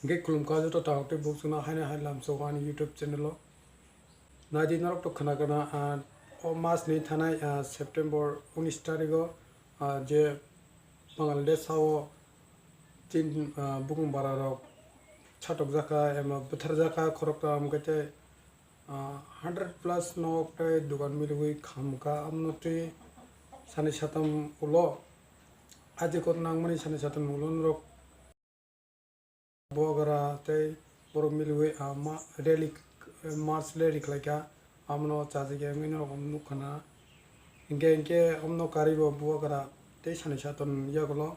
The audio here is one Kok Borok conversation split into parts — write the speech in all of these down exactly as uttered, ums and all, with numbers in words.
Hwnkhe khulumkha joto takhuk tei bukhuk chwngno haino hai lamsao ani YouTube channel o. Naidi norok to khna khna, ah, o mas ni thanai, ah, September unis tarigo, ah, je Bangladesh o tin, ah, bukung bara rok chatok jakha ema bwthar jakha khoroktham khe tei, ah, hundred plus nok tei dugan miliwi khamkha amno twi sani satam ulo. Ajikot nangmani sani satam ulo norok Bubagra tei borok miliwi, ah, ma-, rally, march rally khlaikha, amono chajagya wngwi norok nukha na. Hinkhe, hinkhe omno karibo Bubagra tei sani saton yagulo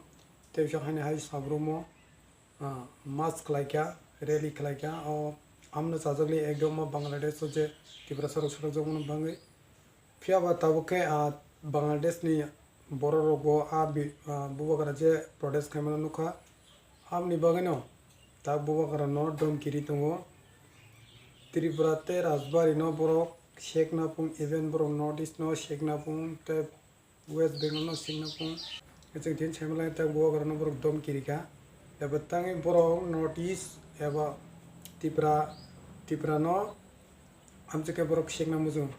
tei bisa haini hai sabrumo, ah, march khlaikha, rally khlaikha. O amono chajakli ekdom o Bangladesh o je Tiprasa rok swrwkjakmani bagwi. Phiya ba tabuk khe, ah, Bangladesh ni borok rok bo a bi-, ah, Bubagra je protest khaimano nukha. Aboni bagwino tak Bubagra no domki ri tongo. Tripura tei Rajbari no borok sekna pung, even borok North East no sekna pung, tei West Bengal no sekna pung. Chwng tini saimanlai tak Bubagra no borok domki rikha. Eba tangwi borok North East eba Tripura, Tripura no amchikhe borok sekna muchung.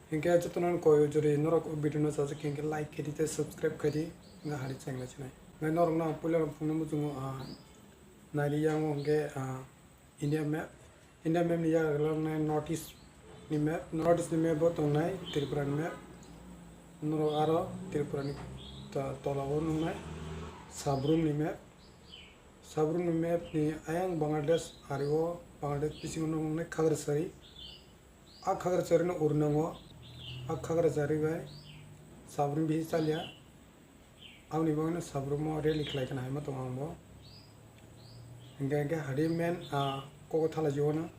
Hinkhe jotono koi jori norok o video no chajak hinkhe like khaidi tei subscribe khaidi, hinkhe hari chengna chinai. Hinkhe norokno ang puila phungna muchungo, ah, naidi yango hinkhe, ah, India map. India map ni yagra wngnai North East ni map. North East ni map bo tongnai Tripura ni map. Norok aro Tripura ni to-, tola o nungnai Sabrum ni map. Sabrum ni map ni ayang Bangladesh, ari o Bangladesh bisingo nungnai Khagrasari. A Khagrasari no ur nango. A Khagrasari bai Sabrum bisi chalia. Aboni bagwino Sabrumo rally khlai khna haima tongo ang bo. Hinkhe, hinkhe hadi men, ah, koko thala jiwano.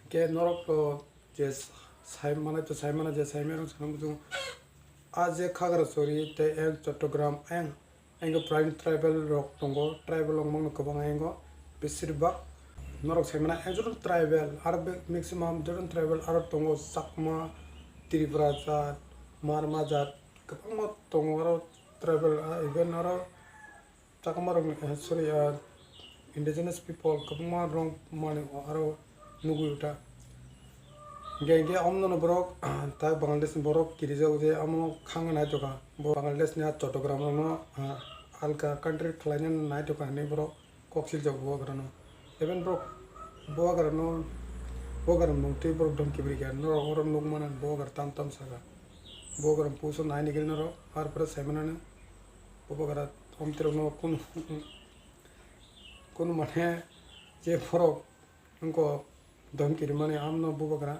Hinkhe norok to je sai manai to sai mana, je sai mano sana muchung. A je Khagrasari tei ayang Chattogram ayang, ayang prime tribal rok tongo, tribal rok mangno kwbang ayang o. Besir bak norok sai mana ayang joto tribal, aro be-, maximum joto tribal aro tongo Chakma, Tripura jat, Marma jat, kwbangma tongo aro tribal, ah, even aro Chakma rok ni, eh, sorry, ah, indigenous people kwbangma rong mani aro nugwi uta. Hinkhe, hinkhe omno no borok, ta Bangladesh ni borok kirijak je amo khang nai tokha. Bo Bangladesh ni a Chattogram rok no, ah, alka country khlaina nai tokha hinwi borok kok siljak Bubagra no. Even borok Bubagra no, Bubagra mung twi borok dom kibri kha. Norok oro nukmana Bubagra tam tam saka. Bubagra puso nai nigil norok, ar pore sai manani Bubagra omtirok no kunu, kunu mane je borok wngkok dom kirimani amno Bubagra.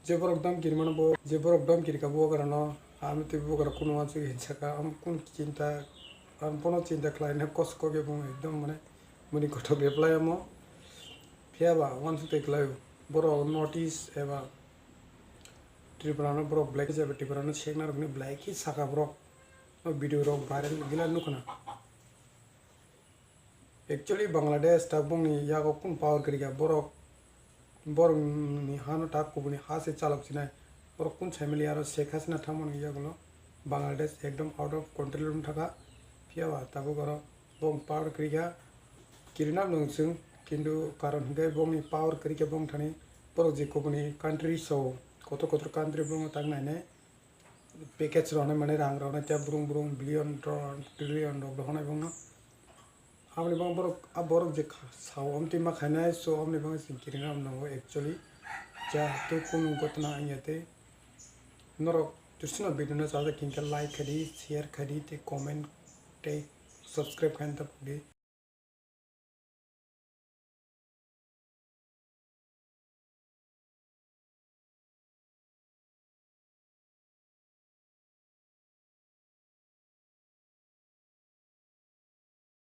Je borok dom kirimani bo, je borok dom kirika Bubagra no, amtwi Bubagra kunu wansuk hinsaka, am kun chinta, am bono chinta khlaina kos kokhe bo ekdom mane muni kothok reply amo. Phiya ba wansuk tei khlaio. Borok North East eba Tripura no borok black jeba Tripura no sekna rokni black khe saka borok. O video rok viral gila nukhna. Actually, Bangladesh ta bongni yago kun power kwrwi kha, borok, borok ni hano ta kubuni ha se chalok sinai, borok kun saimali aro Sheikh Hasina thangmani yagulo Bangladesh ekdom out of control wng thaka, phiya ba tabuk oro bong power kwrwi kha, kirina nung chwng, kintu karon hwnkhe bongni power kwrwi kha bong thani, borok je kubuni country so, kotor kotor country bongno tak nainai, package rwnai mani rang rwnai tei brung brung billion rok trillion rok rohornai bongno. Aboni bang borok, a borok je kha-, sao amtwi ma khainai, so amni bang chwng kiring rok nango actually. Ja tu kunu gotna wngya tei norok tusino video no chajak hinkhe like khaidi, share khaidi tei comment tei subscribe khaina ta pudi.